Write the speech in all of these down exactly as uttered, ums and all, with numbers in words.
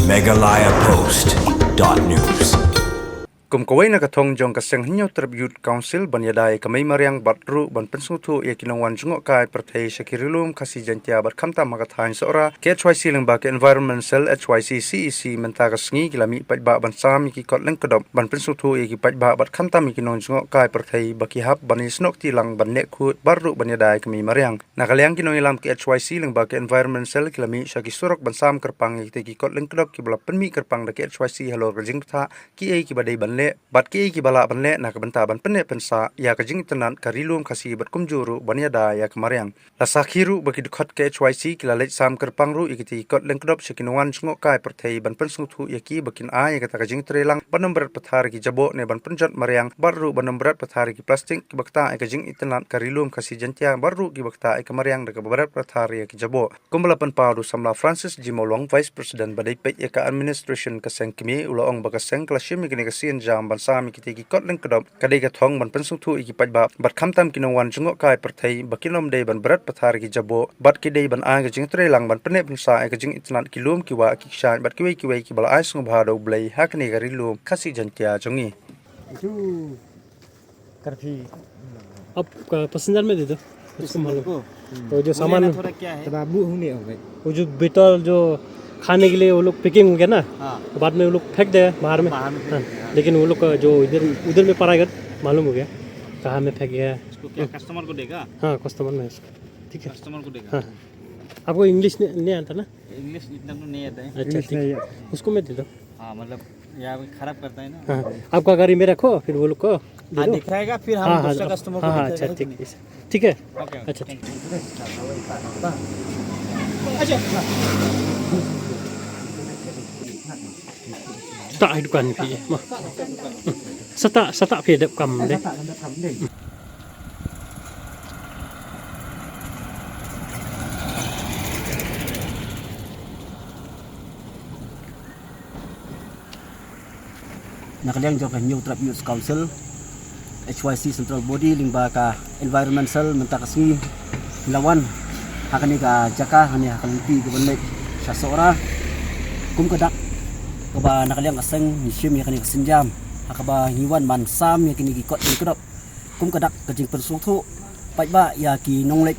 Meghalaya Post dot news. Kum kawei na ka thong jong ka seng Hynñiewtrep Youth Council ban ïada ïa ka mei mariang bad ruh ban pynsngewthuh ïa ki nongwan jngohkai pyrthei sha ki ri lum Khasi Jaiñtia bad khamtam ha ka thaiñ Sohra, ka H Y C lyngba ka Environment Cell, H Y C C E C, mynta ka sngi ki la mih paidbah ban sam ïa ki kot lyngkdop ban pynsngewthuh ïa ki paidbah bad khamtam ïa ki nongjngohkai pyrthei ba ki hap ban ïasnoh kti lang ban leh khuid bad ruh ban ïada ïa ka mei mariang. Na ka liang ki nongïalam ka H Y C lyngba ka Environment Cell ki la mih sha ki surok ban sam kyrpang ïa kita ki kot lyngkdop kiba la pynmih kyrpang da ka H Y C halor ka jingbthah, kiei kiba dei ban leh bad kiei kiba lah ban leh na ka bynta ban pynneh pynsah ïa ka jingitynnad ka ri lum Khasi bad kumjuh ruh ban ïada ïa ka mariang. La sakhi ruh ba ki dkhot ka H Y C ki la leit sam kyrpang ruh ïa kita ki kot lyngkdop sha ki nongwan jngohkai pyrthei ban pynsngewthuh ïa ki ba kin ai ïa kata ka jingtreilang ban ym bret pathar ïa ki jaboh ne ban pynjot mariang bad ruh ban ym bret pathar ïa ki plastik kiba ktah ïa ka jingitynnad ka ri lum Khasi Jaiñtia bad ruh kiba ktah ïa ka mariang da kaba bret pathar ïa ki jaboh. Kumba la pynpaw da u samla Francis G Mawlong, Vice President ba dei peit ïa ka administration ka seng kmie, u la ong ba ka seng ka la shim ïa kane ka sienjam ban sam ïa kita ki kot lyngkdop ka dei ka thong ban pynsngewthuh ïa ki paidbah bad khamtam ki nongwan jngohkai pyrthei ba kin ym dei ban bret pathar ïa ki jaboh bad ki dei ban ai ka jingtreilang ban pynneh pynsah ïa ka jingitynnad ki lum ki wah ki kshaid bad kiwei kiwei kiba la ai sngewbha da U Blei ha kane ka ri lum Khasi Jaiñtia jong ngi. काफी। अब पैसेंजर में दे दो, उसको मालूम। वो जो सामान, थोड़ा क्या है? वो जो बेटर जो खाने के लिए वो लोग पैकिंग हो गया ना, हाँ। बाद में वो लोग फेंक दे बाहर में। बाहर में फेंक दे, हाँ। लेकिन वो लोग का जो इधर, उधर में पड़ा है, मालूम हो गया कहाँ में फेंक गया है। उसको क्या कस्टमर को देगा? हाँ, कस्टमर में उसको। ठीक है। कस्टमर को देगा। हाँ। आपको इंग्लिश नहीं, नहीं आता ना? इंग्लिश इतना तो नहीं आता है। अच्छा, ठीक है। उसको मैं दे दो। हाँ, मतलब, या खराब करता है ना। हाँ, आपका गाड़ी में रखो, फिर वो लोग को दे दो। दिखाएगा, फिर हम हाँ, हाँ, दूसरा कस्टमर को हाँ, हाँ, दिखाएगा, अच्छा, ठीक है। ठीक है। ओके, ओके। अच्छा, ठीक। Tak ai dukan phi ma. Sata sata phi dep kam de. Na ka liang jong ka Hynñiewtrep Youth Council, H Y C Central Body lyngba ka Environment Cell mynta ka sngi ngi la wan ha kane ka jaka, ha kane ha ka lynti kaban leit sha Sohra. Kum ka dak kaba na ka liang ka seng ngi shim ïa kane ka sienjam ha kaba ngi wan ban sam ïa kine ki kot lyngkdop. Kum ka dak ka jingpynsngewthuh paidbah ïa ki nongleit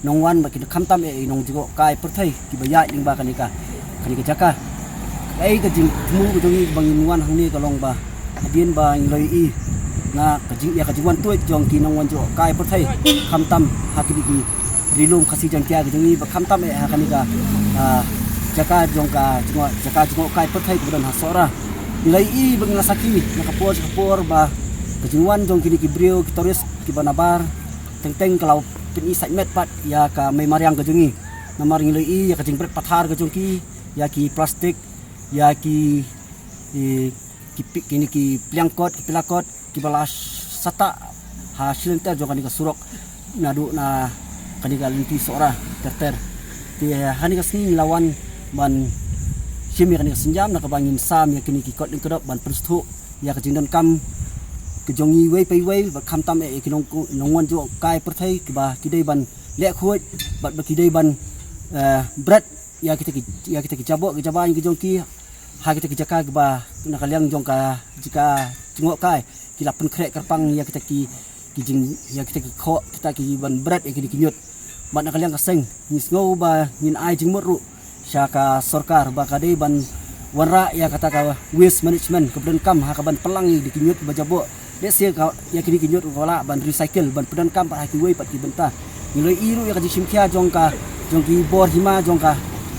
nongwan bad ki khamtam eh ki nongjngohkai pyrthei kiba ïaid lyngba kane ka, kane ka jaka. Kaei ka jingthmu ka jong ngi ba ngin wan hangne ka long ba hadien ba ngi la ïohi na ka jing, ïa ka jingwan tuid jong ki nongwan jngohkai pyrthei khamtam ha kine ki ri lum Khasi Jaiñtia ka jong ngi bad khamtam eh ha kane ka, ah, jaka jong ka jngoh, jaka jngohkai pyrthei kaba don ha Sohra. Ngi la ïohi bad ngi la sakhi na ka por sha ka por ba ka jingwan jong kine ki briew ki tourist kiba nabar teng teng ka la pyni sait met pat ïa ka mei mariang ka jong ngi. Namar ngi la ïohi ïa ka jingbret pathar ka jong ki ïa ki plastik, ïa ki, ki, ki pi-, kine ki pliang kot, ki pila kot kiba la sata ha shilynter jong kane ka surok naduh na kane ka lynti Sohra ter ter. Te ha kane ka sngi ngi la wan ban shim ïa kane ka sienjam na kaba ngin sam ïa kine ki kot lyngkdop ban pynsngewthuh ïa ka jingdonkam ka jong ngi iwei pa iwei bad khamtam eh ïa ki nong, nongwan jngohkai pyrthei kiba ki dei ban leh khuid bad ba ki dei ban, eh, bret ïa kita ki, ïa kita ki jaboh ki jabaiñ ki jong ki ha kita ki jaka kiba na ka liang jong ka jaka jngohkai ki la pynkhreh kyrpang ïa kita ki, ki jing, ïa kita ki khoh, kita ki ban bret ïa kine ki ñiut. Bad na ka liang ka seng ngi sngew ba ngin ai jingmut ruh sha ka sorkar ba ka dei ban wanrah ïa kata ka waste management kaba donkam ha kaban pynlang ïa kine ki ñiut kiba jaboh. Lehse ka, ïa kine ki ñiut ka lah ban recycle ban pyndonkam pat ha kiwei pat ki bynta. Ngi la ïohi ruh ïa ka jingshim khia jong ka, jong ki bor hima, jong ka,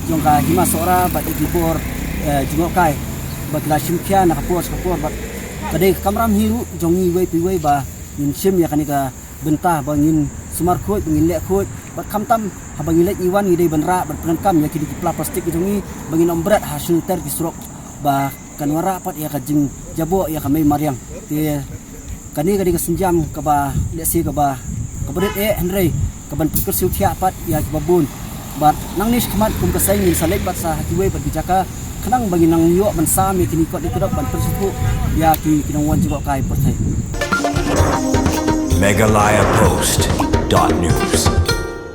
jong ka hima Sohra bad ïa ki bor, eh, jngohkai ba ki la shim khia na ka por sha ka por bad ka dei ka kamram hi ruh jong ngi iwei pa iwei ba ngin shim ïa kane ka bynta ba ngin sumar khuid, ba ngin leh khuid bad khamtam haba ngi leit ngi wan ngi dei ban rah bad pyndonkam ïa kine ki pla plastik ki jong ngi ba ngin ym bret ha shilynter ki surok ba kan wanrah pat ïa ka jingjaboh ïa ka mei mariang. Te kane ka dei ka sienjam kaba lehse kaba, kaba rit eh hynrei kaban pynkyrsiew thiah pat ïa kiba bun. Bad nangne shakhmat kum ka seng ngin sa leit pat sa ha kiwei pat ki jaka khnang ba ngin nang ïoh ban sam ïa kine ki kot lyngkdop ban pynsngewthuh ïa ki, ki nongwan jngohkai pyrthei. Meghalaya Post dot news.